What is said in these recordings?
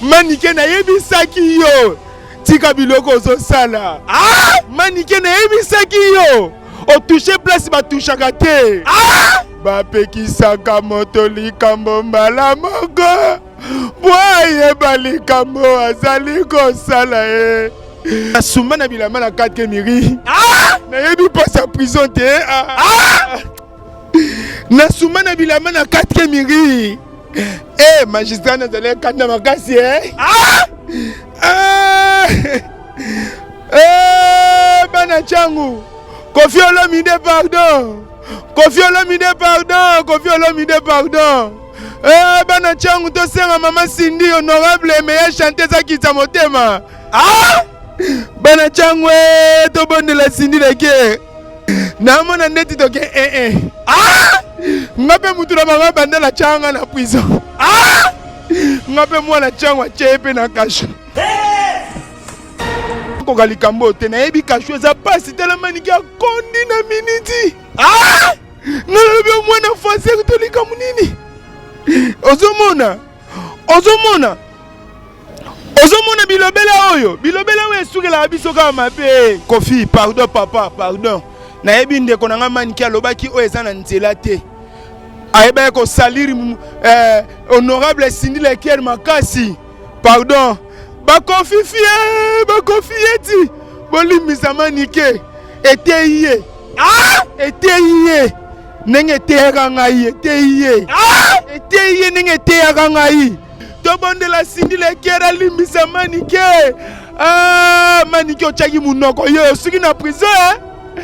Manike nayebisaki yo tika biloko ozosala. Ah! Manike nayebisaki yo otouche place batouchaka te. Ah! Bapekisaka moto likambo mbala moko po ayeba likambo azali kosala ye. Nasumba na bilamba na 4 miri. Ah! Nayebi mpasi ya prison te. Ah! Ah! Nasumba na bilamba na 4 miri. Eh, magistrat nazali kanda makasi eh. Ah! Ah! Eh, bana changu. Koffi Olomide pardon. Koffi Olomide pardon. Koffi Olomide pardon. Eh, bana changu tosenga mama Cindy honorable meilleure chanteuse akitisa motema. Ah! Bana changu eh, tobondela Cindy leke. Namona ndeti toke eh eh. Ah! Nga mpe mutu na bango abandela changa na prison. Ah! Nga mpe mwana changu atie mpe na kasho. Koka likambo oyo te nayebi kasho eza pasi tala maniki akondi na miniti. Ah! Nga nalobi yo mwana français to likambo nini? Ozomona? Ozomona? Ozomona bilobela oyo? Bilobela oyo esukelaka biso kaka mabe. Koffi, pardon papa, pardon. Nayebi ndeko na nga Maniki alobaki oyo eza na nzela te. Ayebaki kosalir eh, honorable Cindy Lekier makasi. Pardon. Bakofi fie, bakofi yeti. Bolimbisa Manike. Eteyi ye. Ah! Eteyi ye. Ndenge eteyaka ngai, eteyi ye. Ah! Eteyi ye ndenge eteyaka ngai. Tobondela Cindy Lekier alimbisa Manike. Ah, Manike otiaki munoko yo osuki na prison eh?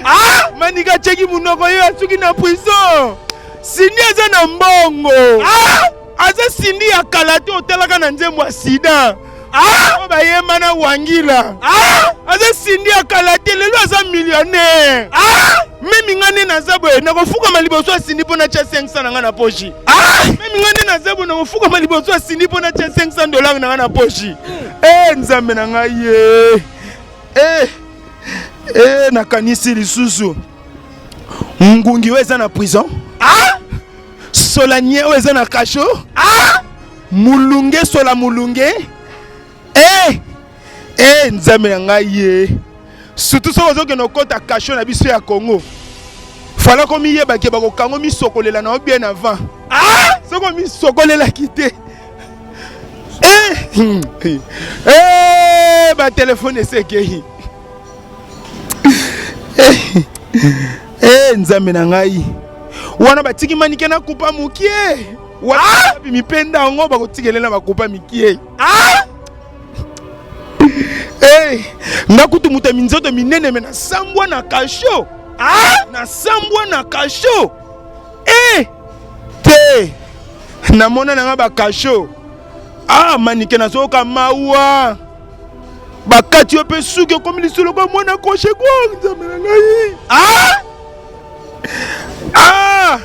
Ah, Manike atiaki munoko yo asuki na prison. Cindy aza na mbongo. Ah! Aza Cindy ya kala te otalaka na nzembo ya sida. Ah! Oyo bayemba na Wangila. Ah! Aza Cindy ya kala te lelo aza millionnaire. Ah! Memi nga nde naza boye nakofukama liboso ya Cindy mpo natia 500 na nga na poche. Ah! Memi nga nde naza boye nakofukama liboso ya Cindy mpo natia 500 dollars na nga na poche. Eh Nzambe na ngai ye. Eh eh nakanisi lisusu ngungi oyo eza na prison. Ah! Solanie oyo eza na cachot. Ah! Mulunge sola mulunge. Eh! Eh Nzambe na ngai ye. Surtout soki ozokende okota cachot na biso ya Congo. Fala komiyeba ke bakokango misokolela na yo bien avant. Ah! Soki omisokolelaki te. Eh! Eh! Ba telefone esekei. Eh! Eh, Nzambe na ngai. Wana batiki manike na kupa mokie. Wana mipenda yango bakotikele na bakupa mikie. Ah! Hey, nga kutu moto ya minzoto minene me nasambwa na kasho. Ah! Nasambwa na kasho. Eh! Te! Namona na nga bakasho. Ah, manike nazoyoka mawa. Bakati yo mpe suki okomi lisusu lokola mwana koshe kwa Nzambe na ngai. Ah! Ah!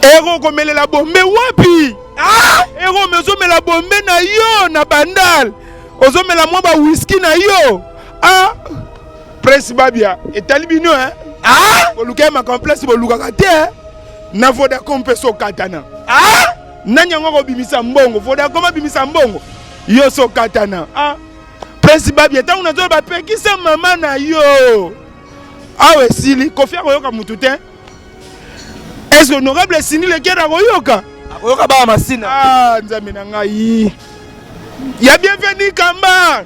Ero okomelela bombe wapi? Ah! Ero me ozomela bombe na yo na bandal. Ozomela mwa ba whisky na yo. Ah! Prince Babia etali bino hein? Ah! Boluka makambo place bolukaka te hein? Na Vodacom mpe sokatana. Ah! Nani yango akobimisa mbongo? Vodacom abimisa mbongo. Yo sokatana. Ah! Prince Babia ntango nazoyo bapekisa mama na yo. Awa esili Koffi akoyoka mutu te. Est-ce que honorable Cindy Lekier akoyoka? Akoyoka baba masina. Ah, Nzambe na ngai. Ya bienvenue Kamba.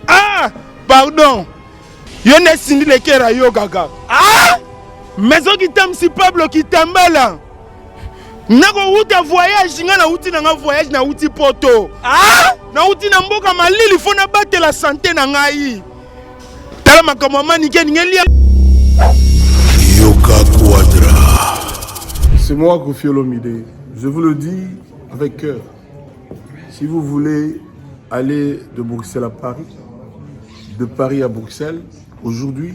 Ah, pardon. Yo nde Cindy Lekier ayokaka. Ah! Mais soki tamsi Pablo Kitambala. Nakowuta voyage nga nauti na nga voyage nauti poto. Ah! Nauti na mboka malili fo nabatela sante na ngai. Tala makambo ya manike ninge lia. Yoka Quadra. C'est moi Koffi Olomide. Je vous le dis avec cœur. Si vous voulez aller de Bruxelles à Paris, de Paris à Bruxelles, aujourd'hui,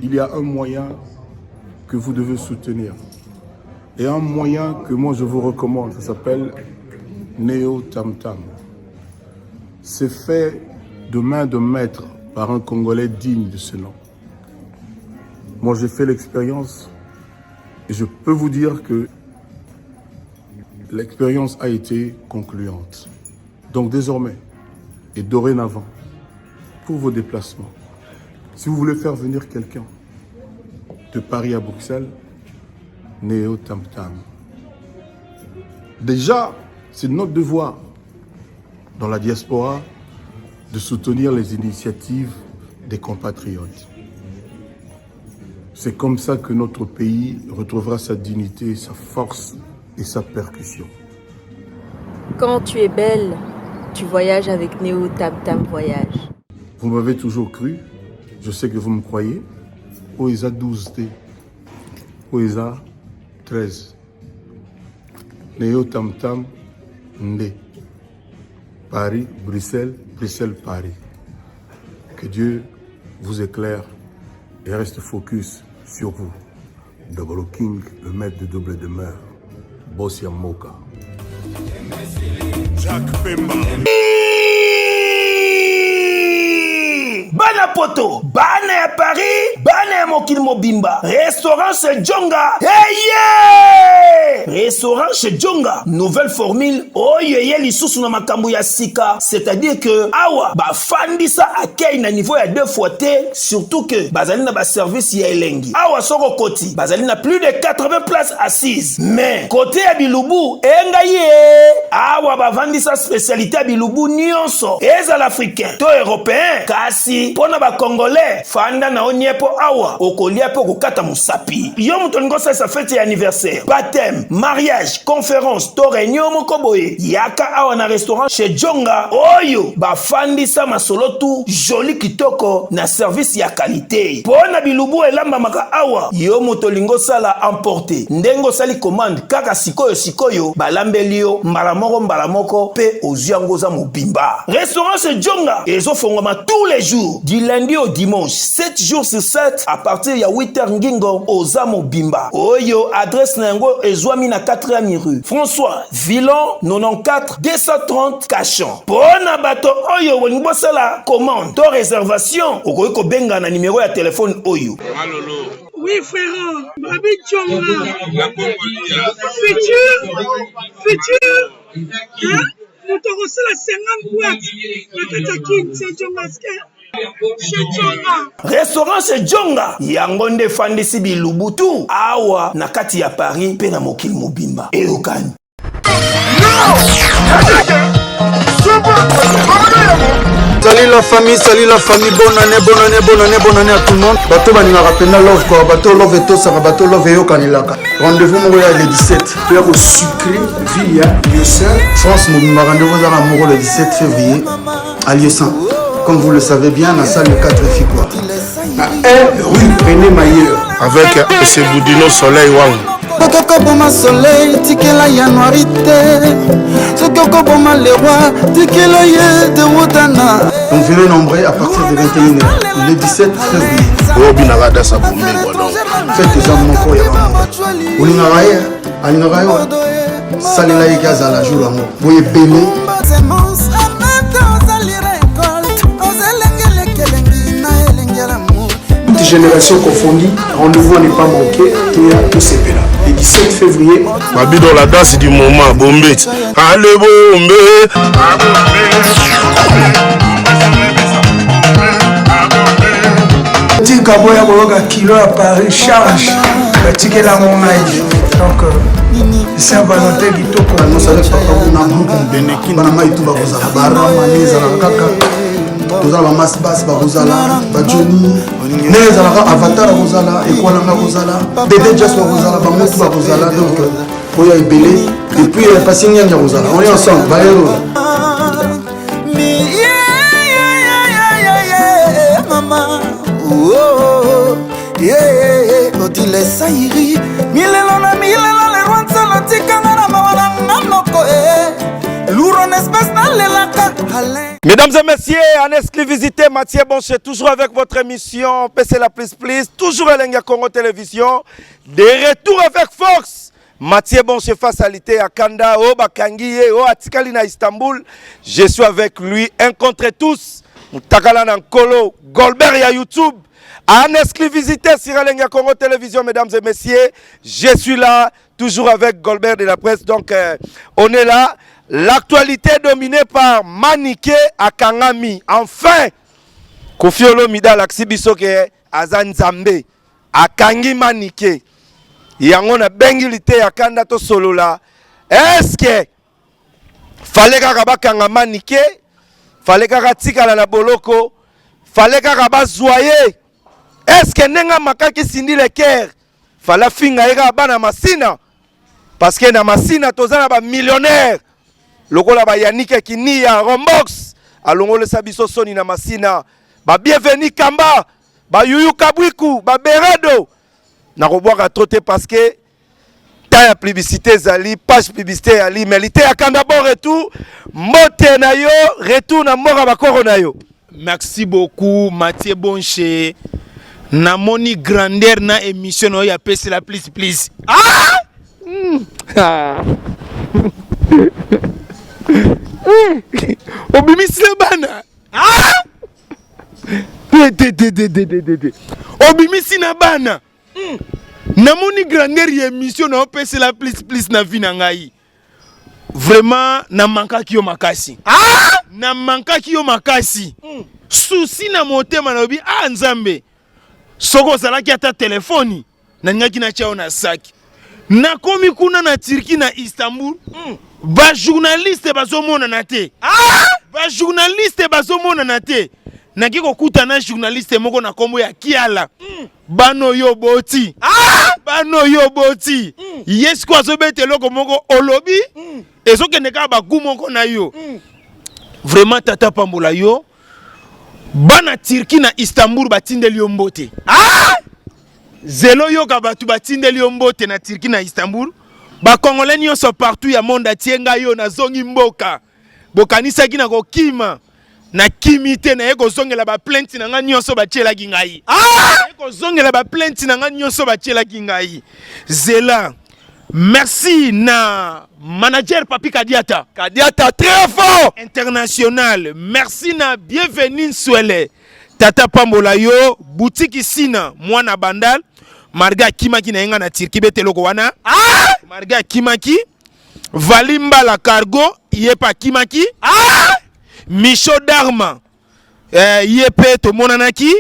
il y a un moyen que vous devez soutenir. Et un moyen que moi je vous recommande, ça s'appelle Neo Tam Tam. C'est fait de main de maître par un Congolais digne de ce nom. Moi, j'ai fait l'expérience et je peux vous dire que l'expérience a été concluante. Donc désormais et dorénavant, pour vos déplacements, si vous voulez faire venir quelqu'un de Paris à Bruxelles, Néo Tam Tam. Déjà, c'est notre devoir dans la diaspora de soutenir les initiatives des compatriotes. C'est comme ça que notre pays retrouvera sa dignité, sa force et sa percussion. Quand tu es belle, tu voyages avec Néo Tam Tam Voyage. Vous m'avez toujours cru, je sais que vous me croyez. Oeza 12T, Oeza 13. Néo Tam Tam Ndé. Paris, Bruxelles, Bruxelles, Paris. Que Dieu vous éclaire et reste focus sur vous. Double King, le maître de double demeure. Bossia Moka. Jacques Pemba. Bana poto, bana ya Paris, bana ya mokili mobimba. Restaurant chez Djonga. Hey yeah! Restaurant chez Djonga, nouvelle formule oyo eye lisusu na makambo ya sika, c'est-à-dire que awa bafandisa accueil na niveau ya deux fois te, surtout que bazali na ba service ya elengi. Awa soko okoti, bazali na plus de 80 places assises. Mais côté ya bilubu engai ye awa bavandisa spécialité ya bilubu nyonso, ezala africain to européen, kasi mpo na bacongolais fanda na yo nie mpo awa okolia mpe okokata mosapi. Yo moto olingi osalisa fete ya anniversaire, baptême, mariage, conférence to réunion moko boye, yaka awa na restaurant chez Djonga oyo bafandisa masolo tu joli kitoko na service ya qualité. Mpo na bilubu elambamaka awa, yo moto olingi osala emporte, ndenge osali commande kaka sikoyo sikoyo balambeli yo mbala moko mbala moko mpe ozwi yango oza mobimba. Restaurant chez Djonga ezofongwama tous les jours du lundi au dimanche, 7 jours sur 7, à partir ya 8h ngingo oza mobimba. Oyo adresse na yango ezwami na 4e rue François Villon 94 230 Cachan. Mpo na bato oyo bolingi bosala commande to réservation, okoki kobenga na nimero ya telefone oyo. Oui, frère, Babi Djonga. Futur, futur, hein? Moto akosala 50 boîte na kati ya Kin, c'est Djonga chez Djonga. Restaurant chez Djonga yango nde efandisi bilubu tu awa na kati ya Paris mpe na mokili mobimba. Eyokani. Salut la famille, salut la famille, bonne année, bonne année, bonne année, bonne année à tout le monde. Bato balingaka mpenza love quoi, bato love etosaka, bato love eyokanelaka. Rendez-vous moko ya le 17. Toya kosucre ville ya Lieusaint. France mobimba, rendez-vous ezaka moko le 17 février à Lieusaint. Comme vous le savez bien, la salle le 4 filles quoi. Na 1 rue René Mayer. Avec M. Boudino Soleil Wang. Soki okoboma soleil, tikela januari te. Soki okoboma leroy, tikela ye dewutana. Donc venez nombreux à partir de 21h le 17 février. Oyo binaka dasa bombe quoi donc. Fête eza moko ya bango. Olingaka ye, alingaka yo. Salela ye ki azala jour yango. Boye ebele. Toute génération confondue, rendez-vous à ne pas manquer, Toya Tosepela. Le 17 février. Babi dans la danse du moment, Bombe. Allez, Bombe. Tika boya koyoka kilo ya Paris charge batikela yango ngai donc Saint Valentin kitoko. Nosala papa kuna bana mai tu bakozala barama nde ezalaka kaka tozala bamas bas bakozala bajoni nde ezalaka avatar akozala ekwalanga akozala bebe jas bakozala bango tu bakozala donc oyo ebele et puis pasi nyangi akozala on est ensemble bayero. Mama, oh, yeah, Odile Sairi, milelo na milelo, le roi Nsala, tikanga na mawa na nga moko, eh. Lourd en espace nalelaka Alain. Mesdames et messieurs, en exclusivité, Mathieu Bonche, toujours avec votre émission PC la Plus Plus, toujours Elengi Congo Télévision, de retour avec force. Mathieu Bonche face à l'ité à Kanda, au Bakangi, au Atikali na Istanbul. Je suis avec lui, un contre tous. Mutakala na Nkolo, Goldberg ya YouTube. En exclusivité sur Elengi Congo Télévision, mesdames et messieurs, je suis là, toujours avec Goldberg de la presse. Donc, on est là. L'actualité dominée par Manike akangami. Enfin, Koffi Olomide alakisi biso ke aza Nzambe. Akangi Manike. Yango na bengi liteya kanda tosolola. Est-ce que fallait kaka bakanga Manike? Fallait kaka tikala na boloko? Fallait kaka bazwa ye? Est-ce que ndenge amakaki Cindy Le Cœur fallait afinga ye kaka bana Masina? Parce que na Masina toza na ba millionnaires lokola ba Yannick Kiniya, Rombox alongolesa biso soni na Masina, ba Bienvenu Kamba, ba Yuyu Kabwiku, ba Berado. Nakobwaka trop te parce que temps ya publicité ezali, page publicité ezali, mais liteya kanda bon retour, mbote na yo, retour na mboka bakoko na yo. Merci beaucoup Mathieu Bonche. Namoni grandeur na émission na yo ya pesela plus plus. Ah! Ah. Obimisi na bana. Ah! Te te te te te te te. Obimisi na bana. Namoni grandeur ya émission na yo pesela plus plus na vie na ngai. Vraiment na mankaki yo makasi. Ah! Na mankaki yo makasi. Souci na motema nalobi ah Nzambe. Soko ozalaki ata telefoni nalingaki natia yo na saki. Nakomi kuna na Turquie na Istanbul. Ba journaliste bazomonana te. Ah! Ba journaliste bazomonana te. Naki kokuta na journaliste moko na kombo ya Kiala. Bano yo boti. Ah! Bano yo boti. Ye siko azobeta eloko moko olobi. Ezokende kaka ba goût moko na yo. Vraiment tata pambola yo. Bana Turquie na Istanbul batindeli yo mbote. Ah! Zelo yoka batu batindeli yo mbote na Turquie na Istanbul. Ba Congolais nyonso partout ya monde atie ngai yo nazongi mboka. Bokanisaki na kokima. Na kimi te, naye kozongela ba plainte na ngai nyonso batielaki ngai. Ah! Naye kozongela ba plainte na ngai nyonso batielaki ngai. Zela. Merci na manager Papi Kadiata. Kadiata très fort. International. Merci na Bienvenue Nswele. Tata pambola yo boutique Sina mwana Bandal. Marga akimaki na yenga na Turquie beteloko wana. Ah! Marga akimaki. Vali Mbala Cargo ye pe akimaki. Ah! Micho Dharma ye pe tomonanaki.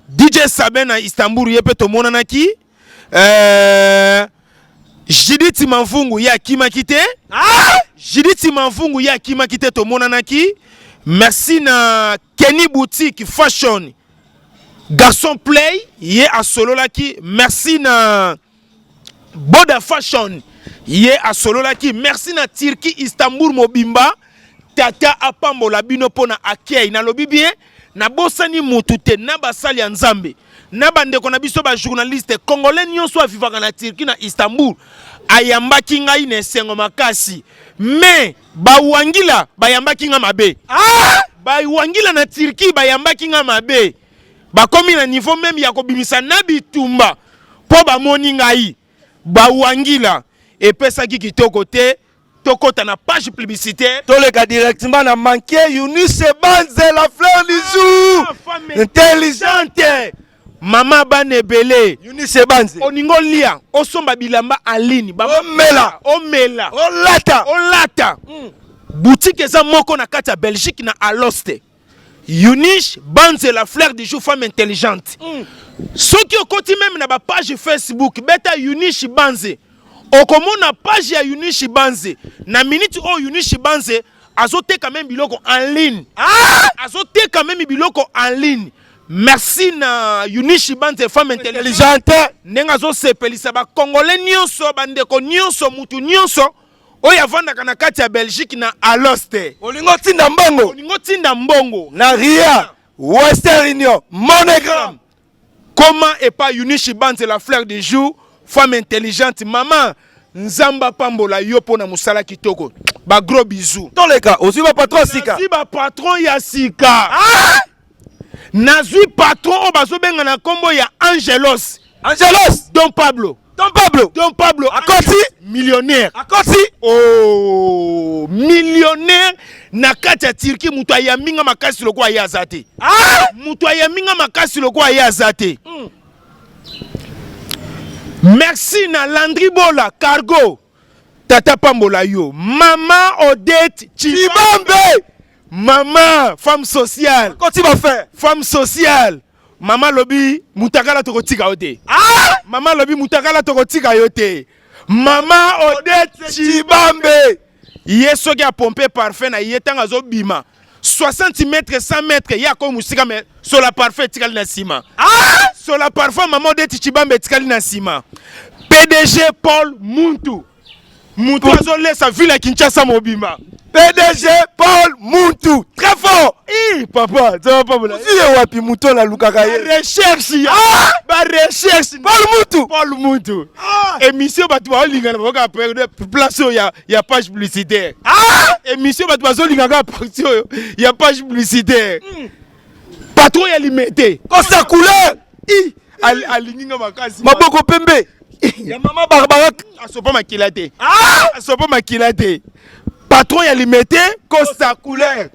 DJ Sabin na Istanbul ye pe tomonanaki. Judith Manvungu ye akimaki te. Ah! Judith Manvungu ye akimaki te tomonanaki. Merci na Kenny Boutique Fashion Garçon Play ye asololaki. Merci na Boda Fashion ye asololaki. Merci na Turquie Istanbul mobimba. Tata apambola bino pona accueil. Nalobi bien, nabosani mutu te na basali ya Nzambe, na bandeko na biso ba journaliste congolais nyonso avivaka na Turquie na Istanbul ayambaki ngai na esengo makasi. Mais bawangila bayambaki nga mabe. Ah! Bawangila na Turquie bayambaki nga mabe. Bakomi na niveau même ya kobimisa na bitumba po bamoni ngai. Bawangila epesaki kitoko te. Tokota na page publicitaire. Toleka directement na manqué Eunice Banze la fleur du jour. Ah, femme intelligente. Mama bana ebele. Eunice Banze. Oningo lia, osomba bilamba en ligne. Ba omela, omela. Olata, olata. Boutique eza moko na kati ya Belgique na Aloste. Eunice Banze la fleur du jour femme intelligente. Soki okoti même na ba page Facebook beta Eunice Banze okomona page ya Eunice Banze na minute oyo Eunice Banze azoteka même biloko en ligne. Ah! Azoteka même biloko en ligne. Merci na Eunice Banze femme intelligente. Intelligente. Ndenge azosepelisa ba Congolais nyonso, ba ndeko nyonso, mutu nyonso oyo avandaka na kati ya Belgique na Aloste. Olingo tinda mbongo. Olingo tinda mbongo. Na Ria, Western Union, MoneyGram. Comment et pas Eunice Banze la fleur du jour, femme intelligente, maman Nzamba pambola yo pona musala kitoko. Ba gros bisous. Toleka, ozwi ba patron sika. Nazwi ba patron ya sika. Ah! Nazwi patron oyo bazobenga na kombo ya Angelos. Angelos. Don Pablo. Don Pablo. Don Pablo. Akoti. Millionnaire. Akoti. Oh, millionnaire na kati ya Turquie mutu ayambi nga makasi lokola ye aza te. Ah! Mutu ayambi nga makasi lokola ye aza te. Merci na Landry Bola Cargo. Tata pambola yo. Mama Odette Chibambe. Mama femme sociale. Koti ba fait. Femme sociale. Mama lobi mutakala tokotika yo te. Ah! Mama lobi mutakala tokotika yo te. Mama Odette Chibambe. Ye soki apompe parfum na ye ntango azobima 60 mètres 100 mètres ye akomi mosika me sola parfum etikali na nsima. Ah! Sola parfum mama Odette Chibambe etikali na nsima. PDG Paul Muntu. Mutu azolesa ville ya Kinshasa mobimba. PDG Paul Muntu, très fort. Ih, papa, ça va pas Ozwi ye wapi mutu oyo nalukaka ye? Recherche ya. Ah! Ba recherche. Paul Muntu. Paul Muntu. Ah! Émission bato baolingana bakoka place oyo ya, ya page publicitaire. Ah! Émission bato bazolingaka partie oyo ya page publicitaire. Patron ya limete. Kosa couleur. Ih, alingi nga makasi. Maboko pembe. Ya mama Barbara asopa makila te. Ah! Asopa makila te. Patron ya limete Costa couleur.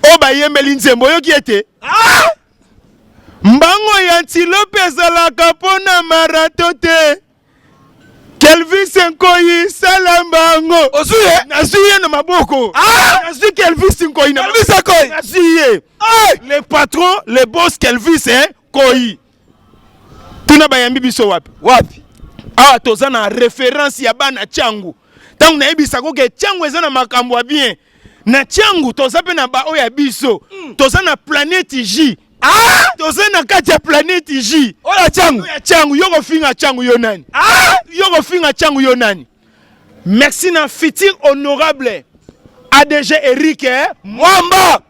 Oyo bayembeli nzembo oyoki ete. Ah! Mbango ya antilope ezalaka mpo na marato te. Kelvis Nkoyi sala mbango. Ozwi ye? Nazwi ye na maboko. Ah! Nazwi Kelvis Nkoyi na Kelvis Nkoyi. Nazwi ye. Hey! Le patron, le boss Kelvis hein, Nkoyi. Tuna bayambi biso wapi? Wapi? Awa toza na référence ya bana Tshangu. Tango nayebisaka ke Tshangu eza na makambo ya bien. Na Tshangu toza pe na ba oyo ya biso. Toza na planète J. Ah! Toza na kati ya planète J. Oyo ya Tshangu. Oyo ya Tshangu, yo kofinga Tshangu yo nani? Ah! Yo kofinga Tshangu yo nani? Merci na futur honorable ADG Eric eh? Mwamba.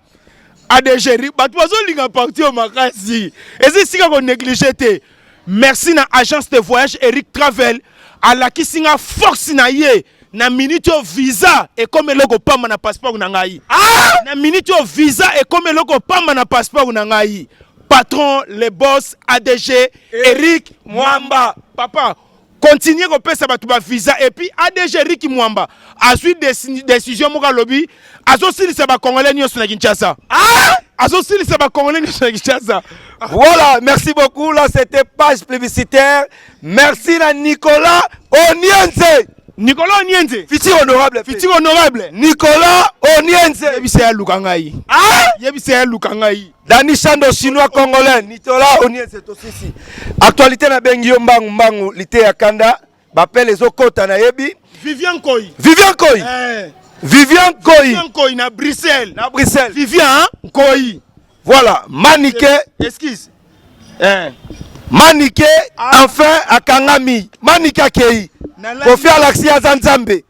ADG Eric, bato bazolinga parti oyo makasi. Eza esika ko négliger te. Merci na agence de voyage Eric Travel alakisi nga force na ye na minute oyo visa ekomi eloko pamba na passeport na ngai. Ah! Na minute oyo visa ekomi eloko pamba na passeport na ngai. Patron le boss ADG Eric Mwamba. Papa, continue kopesa bato ba visa et puis ADG Eric Mwamba azwi décision moko alobi azosilisa ba congolais nyonso na Kinshasa. Ah! Azosilisa ba congolais nyonso na Kinshasa. Voilà, merci beaucoup. Là, c'était page publicitaire. Merci à Nicolas Onienze. Nicolas Onienze. Futur honorable. Futur honorable. Nicolas Onienze. Yebisa ya luka ngai. Ah! Yebisa ya luka ngai. Dani Chando chinois congolais. Nicolas Onienze tosisi. Actualité na bengi yo mbangu mbangu lite ya kanda. Bapele ezokota na yebi. Vivian Koy. Vivian Koy. Eh. Vivian Koy. Vivian Koy na Bruxelles. Na Bruxelles. Vivian Koy. Voilà, Manike. Excuse. Eh. Manike ah. enfin akangami. Manike akei. Kofi alakisi aza Nzambe.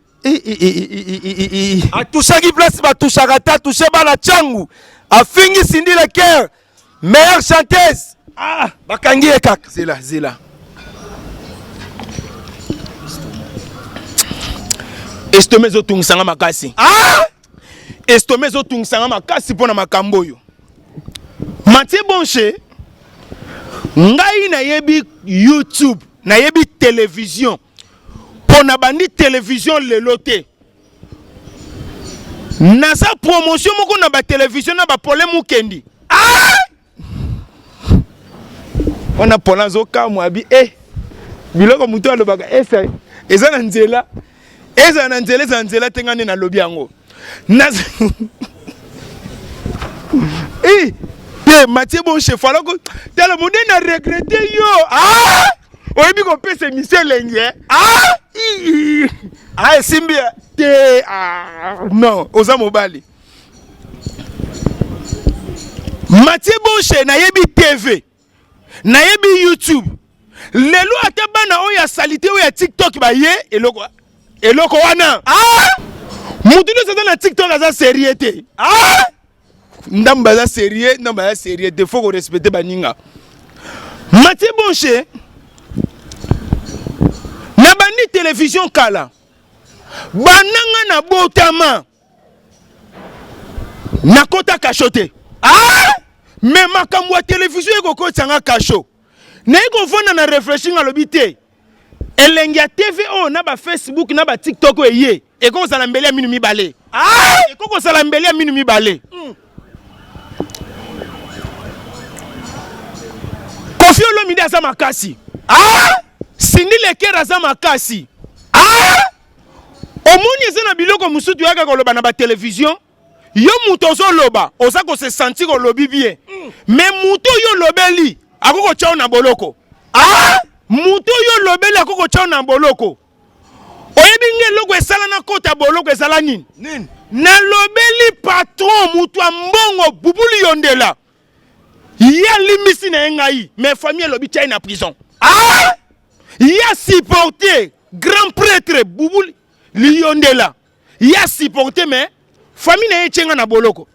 Atushaki place batushaka te, atushe bana Tshangu. Afingi Cindy Le Cœur, meilleure chanteuse. Ah, bakangi ye kaka. Zela, zela. Estomac ezotungisa nga makasi. Ah! Estomac ezotungisa nga makasi mpo na makambo oyo. Mathieu Bonche, ngai nayebi YouTube, nayebi television. Mpo na bandi television lelo te. Naza promotion moko na ba television na ba Paulin Mukendi. Ah! Wana Paulin azokamwa abi eh biloko moto alobaka esa eza na nzela ezala na nzela ezala nzela te ngai nde nalobi yango. Eh, te Mathieu Bonche falako tala monde na regrette yo. Ah! Oyebi kopesa émission elengi eh? Ah! Ah, esimbi te. Ah, non, oza mobali. Mathieu Bonche nayebi TV, nayebi YouTube. Lelo ata bana oyo ya salite oyo ya TikTok baye eloko eloko wana. Ah! Mutu nyonso aza na TikTok aza sérieux te. Ah! Ndambo aza sérieux, ndambo aza sérieux te, faut ko respecter baninga. Mathieu Bonche na bandi télévision kala. Bananga na botama. Nakota kasho te. Ah! Mais makambo ya télévision ekokotisa nga kasho. Naye kovanda na réfléchir alobi te. Elengi ya TV oyo na ba Facebook na ba TikTok oyo eye ekoki kozala mbeli ya minu mibale. Ah! Ekoki kozala mbeli ya minu mibale. Koffi Olomide aza makasi. Ah! Cindy Leker aza makasi. Ah! Omoni eza na biloko mosusu toyaka koloba na batelevizio, yo moto ozoloba oza kose sentir olobi bien, mais moto oyo olobeli akoki kotya yo na boloko. Ah! Moto oyo olobeli akoki kotya yo na boloko. Oyebi nge eloko esala na kota boloko ezala nini? Nini? Nalobeli patron moto ya mbongo Bubuli Yondela, ye alimbisi na ye ngai, mais famille elobi tya ye na prison. Ah! Ye asupporte grand prêtre Bubuli Liyondela, ye asupporte, mais famille na ye etye nga na boloko.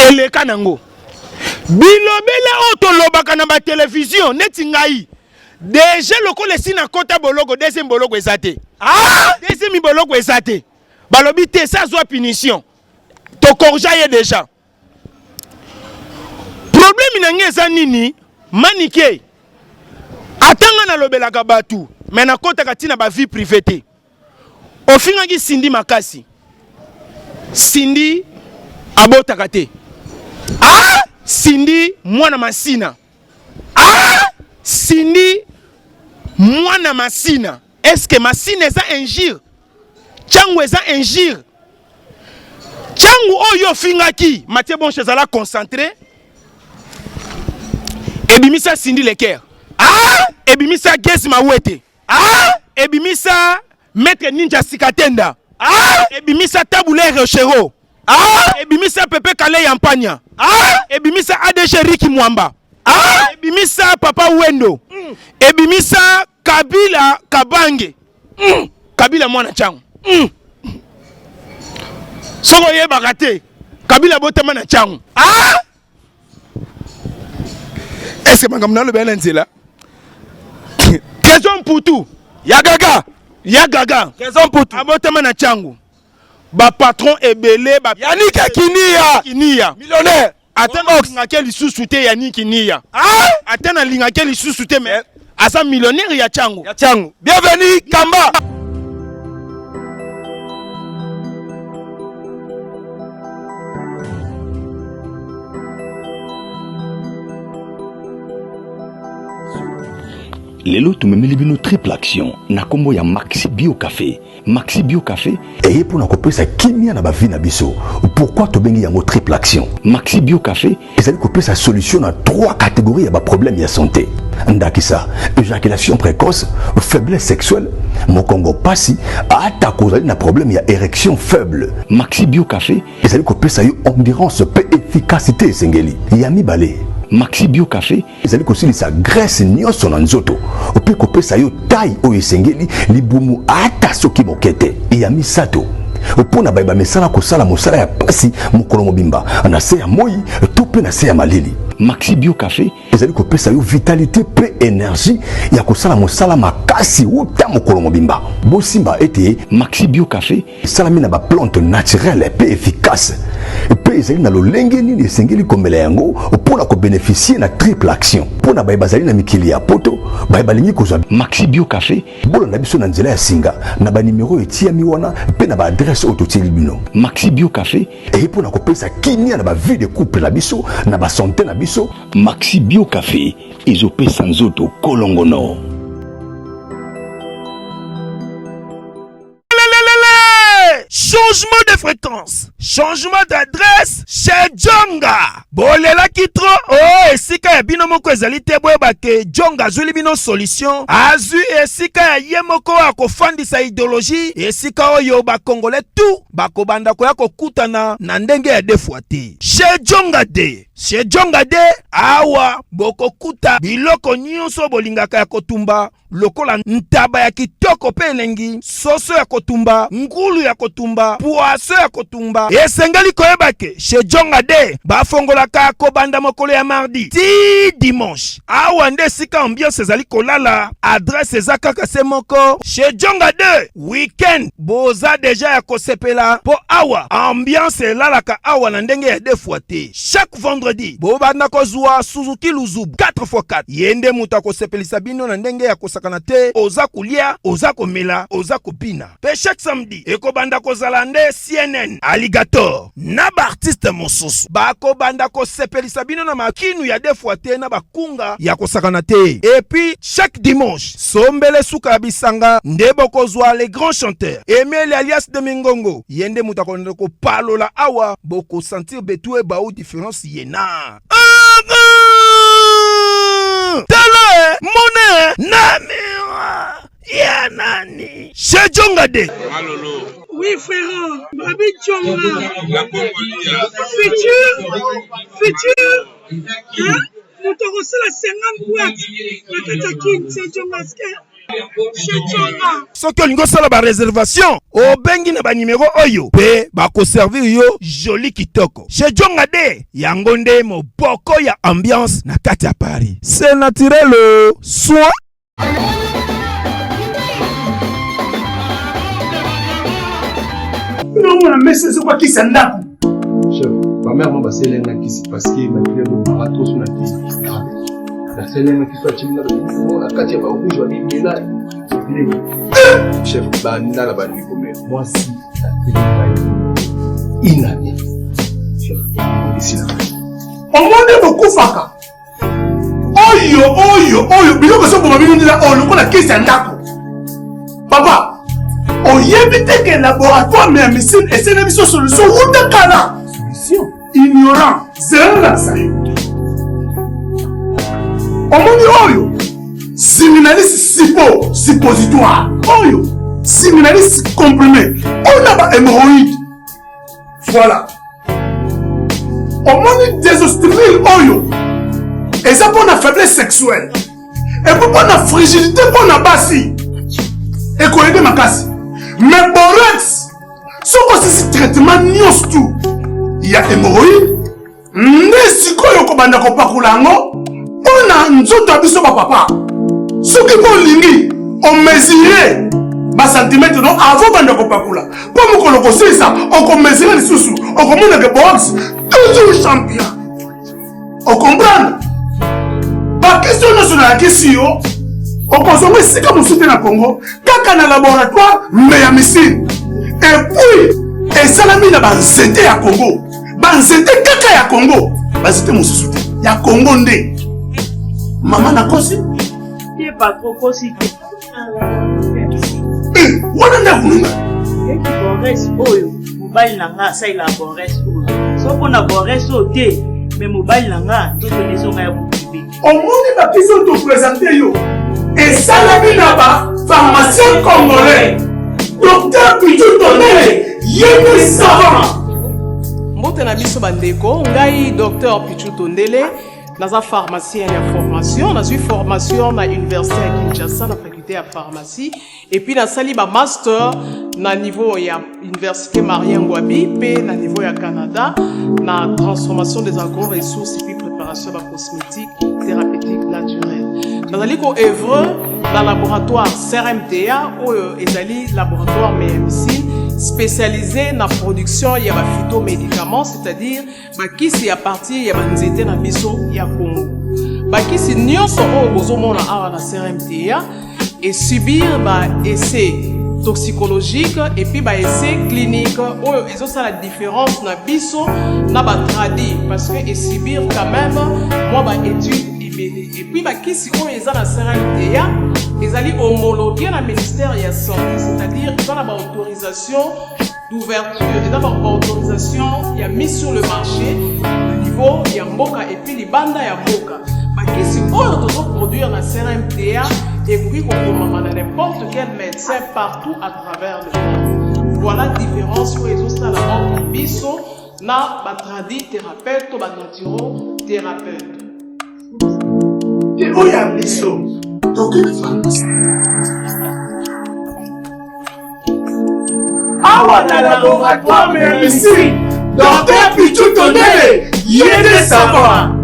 Eleka nango bilobela oyo tolobaka na batelevizio neti ngai deja lokola esi nakota boloko, deuxième boloko eza te. Ah! Deuxième boloko eza te, balobi te sa azwa punition, tokorja ye deja. Problème na ngai eza nini? Manike, ata ngai nalobelaka bato me nakotaka ntina ba vie privée te. Ofingaki Cindy makasi, Cindy abotaka te. Ah! Cindy mwana masina. Ah! Cindy mwana masina. Est-ce que masina eza injure? Tchangu eza injure? Tchangu oyo ofingaki Mathieu Bonche, ezala concentré. Ebimisa Cindy Leker. Ah! Ebimisa Gezi Mawete. Ah! Ebimisa Maître Ninja Sikatenda. Ah! Ebimisa Tabule Rochero. Ah! Ebimisa Pepe Kale Yampanya. Ah! Ebimisa ADG Ricky Mwamba. Ah! Ebimisa Papa Wendo. Ebimisa Kabila Kabange. Kabila mwana Tchangu. Soko oyebaka te, Kabila botama na Tchangu. Ah! Est-ce que makambo naloba na nzela? Trésor Mputu. Ya Gaga. Ya Gaga. Trésor Mputu. Abotama na Tchangu. Ba patron ebele ba Yannick Kinia. Kinia. Millionnaire. Ata nalingaki lisusu te Yannick Kinia. Ah! Ata nalingaki lisusu te, mais aza millionnaire ya Tchangu. Ya Tchangu. Bienvenue Kamba. Lelo tumemeli bino triple action na kombo ya Maxi Bio Café. Maxi Bio Café eye mpona kopesa kimia na bavi na biso. Pourquoi tobengi yango triple action? Maxi Bio Café ezali kopesa solution na 3 catégories ya baproblème ya santé, ndakisa éjaculation précoce, faiblesse sexuelle, mokongo pasi, ata kozali na problème ya érection faible. Maxi Bio Café ezali kopesa yo endurance mpe efficacité esengeli. Ya mibale, Maxi Bio Café ezali kosilisa graisse nyonso na nzoto mpe kopesa yo taille oyo esengeli, libumu ata soki moke te. Ya misato, mpo na baye bamesana kosala mosala ya pasi mokolo mobimba na se ya moi to mpe na se ya malili, Maxi Bio Café ezali kopesa yo vitalité mpe énergie ya kosala mosala makasi uta mokolo mobimba. Bosimba ete Maxi Bio Café esalami na baplante naturelle mpe efficace, mpe ezali na lolenge nini esengeli komela yango mpo na kobénéficie na triple action. Mpo na baye bazali na mikili ya poto, baye balingi kozwa Maxi Bio Café, bolanda biso na nzela ya singa na banimero etiami wana mpe na baadresse oyo totieli bino. Maxi Bio Café eye mpo na kopesa kimia na bavie de couple na biso, na basante na biso. Maxi Bio Café ezopesa nzoto kolongono. Changement de fréquence, changement d'adresse chez Djonga. Bolelaki trop, oh esika ya bino moko ezali te, boyeba ke Djonga azwili bino solution. Azwi esika ya ye moko akofandisa idéologie, esika oyo ba Congolais tout bakobanda koya kokutana na ndenge ya deux fois te. Chez Djonga de, chez Djonga de, awa bokokuta biloko nyonso bolingaka ya kotumba, lokola ntaba ya kitoko mpe elengi, soso ya kotumba, ngulu ya kotumba, poisson ya kotumba. Esengeli koyeba ke chez Djonga de bafongolaka kobanda mokolo ya mardi ti dimanche. Awa nde esika ambiance ezali kolala. Adresse eza kaka se moko, chez Djonga de. Weekend boza deja ya kosepela mpo awa ambiance elalaka awa na ndenge ya deux fois te. Chaque vendredi. vendredi bobanda kozwa Suzuki Luzubu 4x4. Ye nde moto akosepelisa bino na ndenge ya kosakana te, oza kolia, oza komela, oza kobina. Pe chaque samedi ekobanda kozala nde CNN, Alligator na ba artistes mosusu bakobanda kosepelisa bino na makinu ya deux fois te na bakunga ya kosakana te. Et puis chaque dimanche sombele suka ya bisanga nde bokozwa les grands chanteurs Emeli alias de Mingongo, ye nde moto akobanda kopalola awa, bokosentir betu ebau difference ye na tala eh, mona eh, na miroir ya nani chez Djonga de Malolo. Oui frère, Babi Djonga. Futur, futur, hein? Moto akosala 50 boîte na kati ya kin, c'est Djonga chez Djonga. Soki olingi osala ba reservation, obengi na ba numero oyo pe bakoservir yo joli kitoko. Chez Djonga de, yango nde moboko ya ambiance na kati ya Paris. C'est naturel, soin. Nomona mesa ezokuwa kisi ya ndako. Chef, ba mère mo basele nga kisi parce que makila ezo banga trop so na kisi grave. Basele nga kisi atie nga ba na kati ya ba rouge ba mimela. Chef, banda na bandi komela. Mwasi ateli ngai une année. Chef, esila. Omoni bokufaka. oyo oyo oyo biloko ezoboma bino ndela oyo lokola kisi ya ndako papa oyebi te ke laboratoire ya misine esene biso solution wuta kala solution ignorant zela nalakisa yo omoni oyo siminalis sipo suppositoire oyo siminalis comprime oyo na ba hémorroïde Voilà. Omoni désostimile oyo eza mpo na faiblesse sexuelle epo mpo na frigidité mpo na basi ekoyede makasi mais borax soki osisi traitement nyonso tu ya hémorroïde nde sikoyo okobanda kopakola yango mpo na nzoto ya biso bapapa soki mpo olingi omesure basantimetre no avant banda kopakola mpo mokolo kosilisa okomesure lisusu okomona ke box toujours champion okomprendre bakestio nyonso nalakisi yo okozonga esika mosusu te na congo kaka na laboratoire me ya misine epuis esalami na banzete ya congo banzete kaka ya congo banzete mosusu te ya congo nde mama nakosi te patro kosi te eh, wana nde akoninga eti bores oyo mobali na nga asalelaka bores oyo so mpo na bores oyo te me mobali na nga nzoto nezonga ya bokibe omoni bakisi oyo topresente yo esalami na ba pharmacien congolais docteur pichu tonele ye nde savant mbote na biso bandeko ngai docteur pichu tondele naza pharmacien ya formation nazwi formation na université ya kinshasa na faculté ya pharmacie et puis nasali ba master na niveau ya université Marien Ngouabi pe na niveau ya Canada na transformation des agro-ressources et puis préparation ya ba cosmétiques thérapeutiques naturelles. Nazali ko œuvre na laboratoire CRMTA oyo ezali laboratoire médecine spécialisé na production ya ba phytomédicaments, c'est-à-dire bakisi ya partir ya banzete na biso ya Congo. Bakisi nyonso oyo bozomona awa na CRMTA et subir ba essais toxicologique et puis ba essais clinique oyo ezosala différence na biso na ba tradi parce que esubir quand même mwa ba étude ebele et puis bakisi oyo eza na CRMTA ezali homologué na ministère ya santé c'est-à-dire eza na ba autorisation d'ouverture eza ba autorisation ya mise sur le marché na niveau ya mboka et puis libanda ya mboka bakisi oyo tozo produire na CRMTA ekoki kokomama na n'importe quel médecin partout à travers le monde voilà différence oyo ezosala entre biso na batradi thérapeute to banaturo thérapeute te oyo ya biso tokende pharmacie awa na laboratoire ya misiri docteur pichu tondele ye nde savant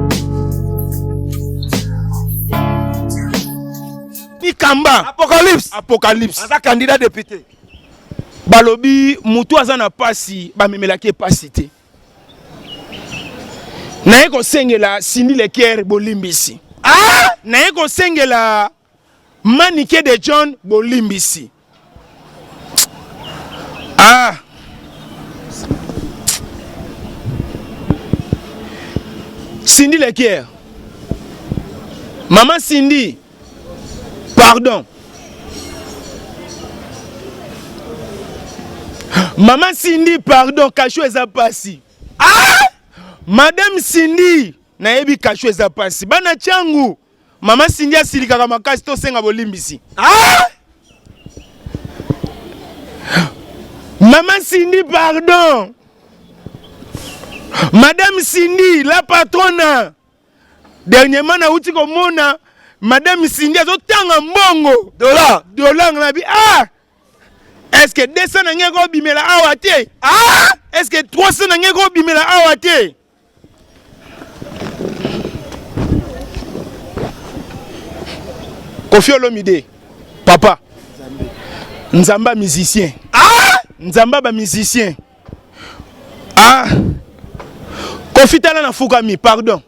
Mikamba Apocalypse Apocalypse aza candidat député balobi mutu aza na pasi bamemelaki ye pasi te. Naye kosengela Cindy Lekier bolimbisi. Ah! Naye kosengela Manike de John bolimbisi. Ah! Cindy Lekier. Maman Cindy, pardon. Maman Cindy, pardon, kasho eza pasi. Ah! Madame Cindy, nayebi kasho eza pasi. Bana changu, Mama Cindy asilikaka makasi tosenga bolimbisi. Ah! Maman Cindy, pardon. Madame Cindy, la patronne. Dernièrement, nauti komona Madame Cindy azotanga mbongo. Dollar. Dollar na bi ah! Est-ce que 200 na ngai ekobimela awa te? Ah! Est-ce que 300 na ngai ekobimela awa te? Koffi Olomide, papa. Nzamba musicien. Ah! Nzamba ba musicien. Ah! Koffi tala na fukami, pardon.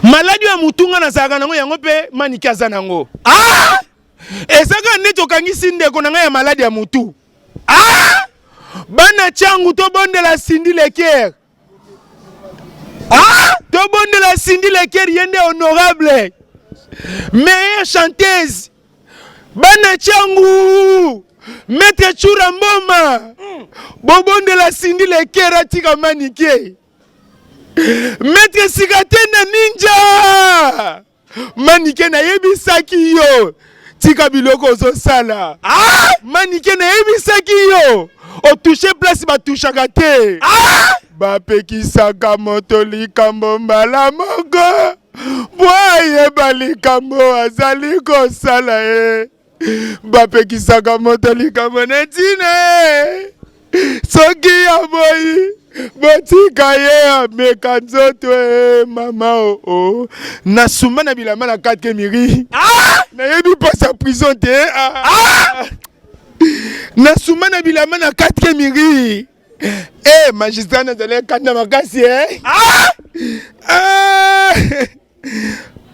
Maladi ya mutu nga nazalaka nango yango mpe Manike aza nango. Ah! Eza kaka neti okangisi ndeko na ngai ya maladi ya mutu. Ah! Bana changu tobondela Cindy Lekier. Ah! Tobondela Cindy Lekier ye nde honorable. Meilleure chanteuse. Bana changu. Maître Chura Mboma. Bobondela Cindy Lekier atika Manike. Maître Sikatenda Ninja. Manike nayebisaki yo tika biloko ozosala. Ah! Manike nayebisaki yo otouche place batushaka te. Ah! Bapekisaka moto likambo mbala moko po ayeba likambo azali kosala ye. Bapekisaka moto likambo na ntina ye soki aboyi botika ye ameka nzoto e mama oo oh, oh. nasumba na bilamba na 4 miri ah! nayebi mpasi ya prison te ah! ah! nasumba na bilamba na 4 miri e magistrat nazali ekanda makasi e ah! ah!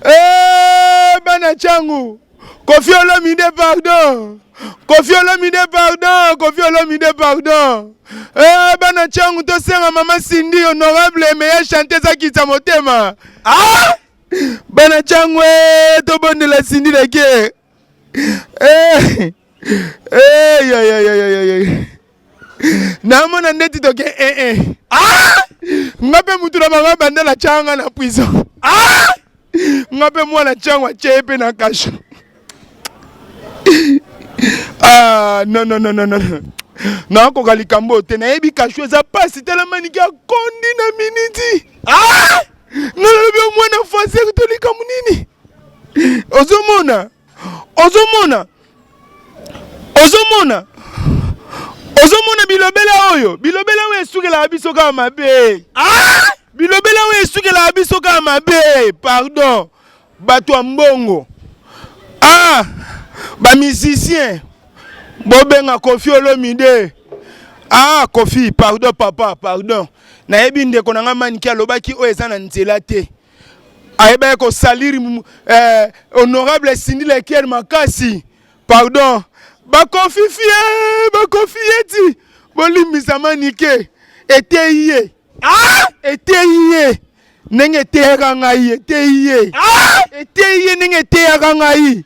Eh, bana changu Koffi Olomide pardon Koffi Olomide pardon Koffi Olomide pardon Eh, bana changu tosenga mama Cindy honorable meilleure chanteuse akitisa motema ah! bana changu eh, tobondela Cindy leke eh, eh, ya, ya, ya, ya, ya. Namona ndeti toke eh, eh. Ah! Nga mpe mutu na bango abandela tyanga na prison ah! Nga mpe mwana tyango atye ye mpe na kasho ah, non, non, non, non, non. Nakoka likambo oyo te nayebi kasho eza pasi tala maniki akondi na miniti ah! Nga nalobi yo mwana français to likambo nini ozomona ozomona ozomona ozomona bilobela oyo bilobela oyo esukelaka biso kaka mabe ah! bilobela oyo esukelaka biso kaka mabe pardon bato ya mbongo ah! bamusicien bobenga Koffi Olomide ah Koffi pardon papa pardon nayebi ndeko na ngai Manike alobaki oyo eza na nzela te ayebaki kosalir eh, honorable Cindy Lekier makasi pardon bakofifie bakofi yeti bolimbisa Manike eteyi ye ah! eteyi ye ndenge eteyaka ngai eteyi ye ah! eteyi ye ndenge eteyaka ngai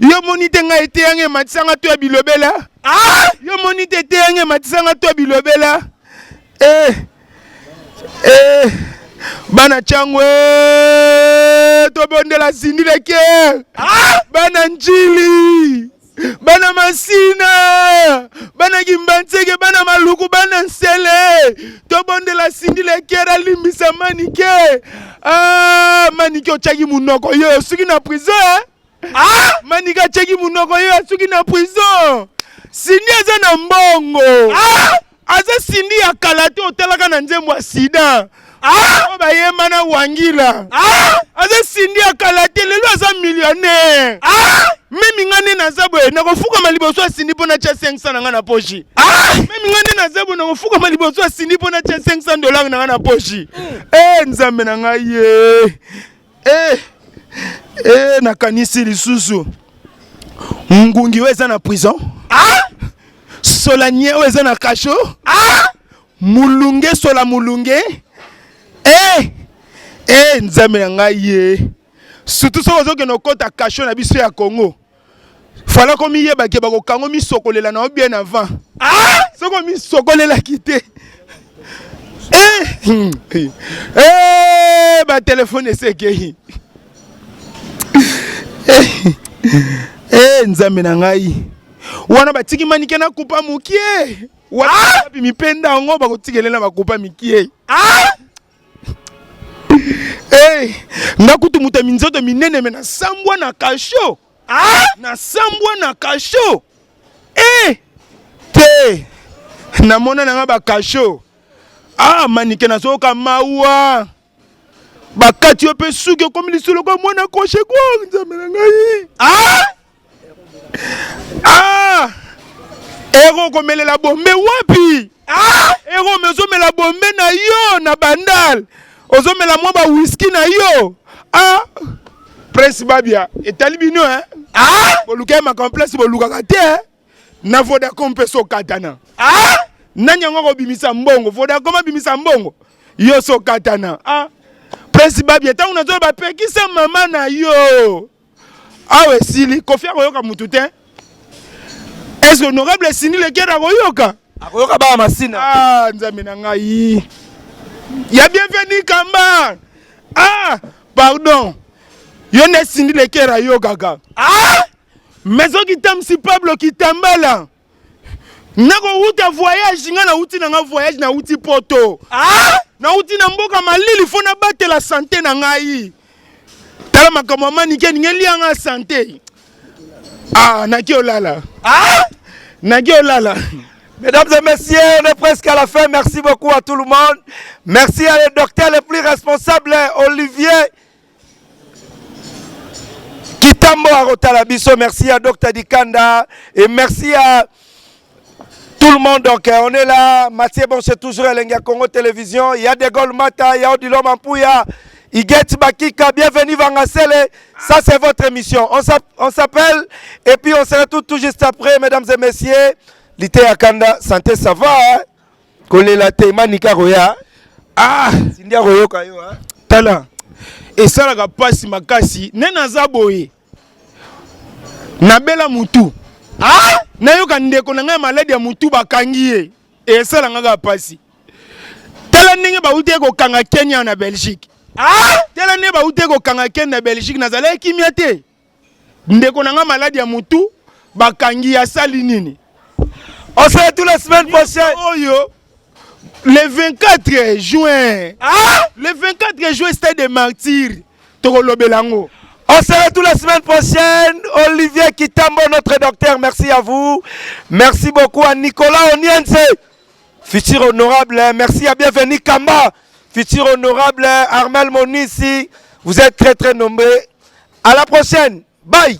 yo moni te ngai eteyanga ematisanga to ya bilobela ah! yo moni te eteyanga ematisanga to ya bilobela eh. Eh, bana changu eh, tobondela Cindy Leke ah! bana Njili bana Masina bana Kimbanseke bana Maluku bana Nsele tobondela Cindy Leke alimbisa Manike ah, Manike otyaki monoko yo osuki na prison eh? Ah! Manike atyaki monoko yo asuki na prison Cindy aza na mbongo ah! aza Cindy ya kala te otalaka na nzembo ya sida. Ah! Oyo bayemba na Wangila. Ah! Aza Cindy ya kala te, lelo aza millionnaire. Ah! Meme nga nde naza boye nakofukama liboso ya Cindy mpo natya 500 na nga na poche. Ah! Meme nga nde naza boye nakofukama liboso ya Cindy mpo natya 500 dollars na nga na poche. Eh Nzambe na ngai ye. Eh eh nakanisi lisusu ngungi oyo eza na prison. Ah! Solanie oyo eza na cachot. Ah! Mulunge sola mulunge eh eh nzambe na ngai ye surtout soki ozokende okota cachot na biso ya Congo fala komiyeba ke bakokango misokolela na yo bien avant ah! soki omisokolelaki te eh! eh! batelefone esi ekei eh! eh, nzambe na ngai wana batiki manike na kupa mokie wapi mipenda yango bakotikele na bakupa mikie ah! Hey, eh, nga kutu moto ya minzoto minene me nasambwa na kasho ah? nasambwa na kasho eh! te namona na nga bakasho ah, manike nazoyoka mawa bakati yo mpe suki okomi lisusu lokola mwana koshe kwa nzambe na ngai ah! Ah! Ero okomelela bombe wapi? Ah! Ero me ozomela bombe na yo na bandal. Ozomela mwa ba whisky na yo. Ah! Prince Babia, etali bino hein? Ah! Boluka makambo place bolukaka te hein? Na Vodacom mpe sokatana. Ah! Nani yango akobimisa mbongo? Vodacom abimisa mbongo. Yo sokatana. Ah! Prince Babia, ntango nazoloba pekisa mama na yo. Awa esili, Koffi akoyoka mutu te. Est-ce que honorable Cindy Leker akoyoka? Akoyoka baba masina. Ah, Nzambe na ngai. Ya bienvenue Kamba. Ah, pardon. Yo nde Cindy Leker ayokaka. Ah! Mais soki tamsi Pablo Kitambala. Nakowuta voyage nga nawuti na nga voyage nawuti poto. Ah! Nawuti na mboka malili fo nabatela sante na ngai. Tala makambo ya manike elingi elia nga sante. Ah, naki olala. Ah! Naki olala. Mesdames et messieurs, on est presque à la fin. Merci beaucoup à tout le monde. Merci à le docteur le plus responsable, Olivier Kitambo Arotala Biso. Merci à Docteur Dikanda et merci à tout le monde. Donc, on est là. Mathieu Bon, c'est toujours Elenga Congo Télévision. Il y a De Gaulle Mata, il y a Odilon Mampouya, Iguet Bakika. Bienvenue Vangasele. Ça, c'est votre émission. On s'appelle et puis on se retrouve tout juste après, mesdames et messieurs. Lité Akanda, santé, ça va. Hein? Kolela te, Manika Roya. Ah! Cindy akoyoka yo, hein? Tala, esalaka pasi makasi nde naza boye nabela mutu ah! nayoka ndeko na ngai maladi ya mutu bakangi ye esala nga kaka pasi tala ndenge bauti kokanga Kenya na Belgique ah! tala ndenge bauti kokanga Kenya na Belgique nazalaki kimia te ndeko na ngai maladi ya mutu bakangi asali nini On se retrouve la semaine prochaine. Oyo le 24 juin. Ah! Le 24 juin stade des martyrs. Tokolobela yango. On se retrouve la semaine prochaine. Olivier Kitambo, notre docteur, merci à vous. Merci beaucoup à Nicolas Onienze, futur honorable. Merci à Bienvenue Kamba, futur honorable Armel Monissi. Vous êtes très très nombreux. À la prochaine. Bye.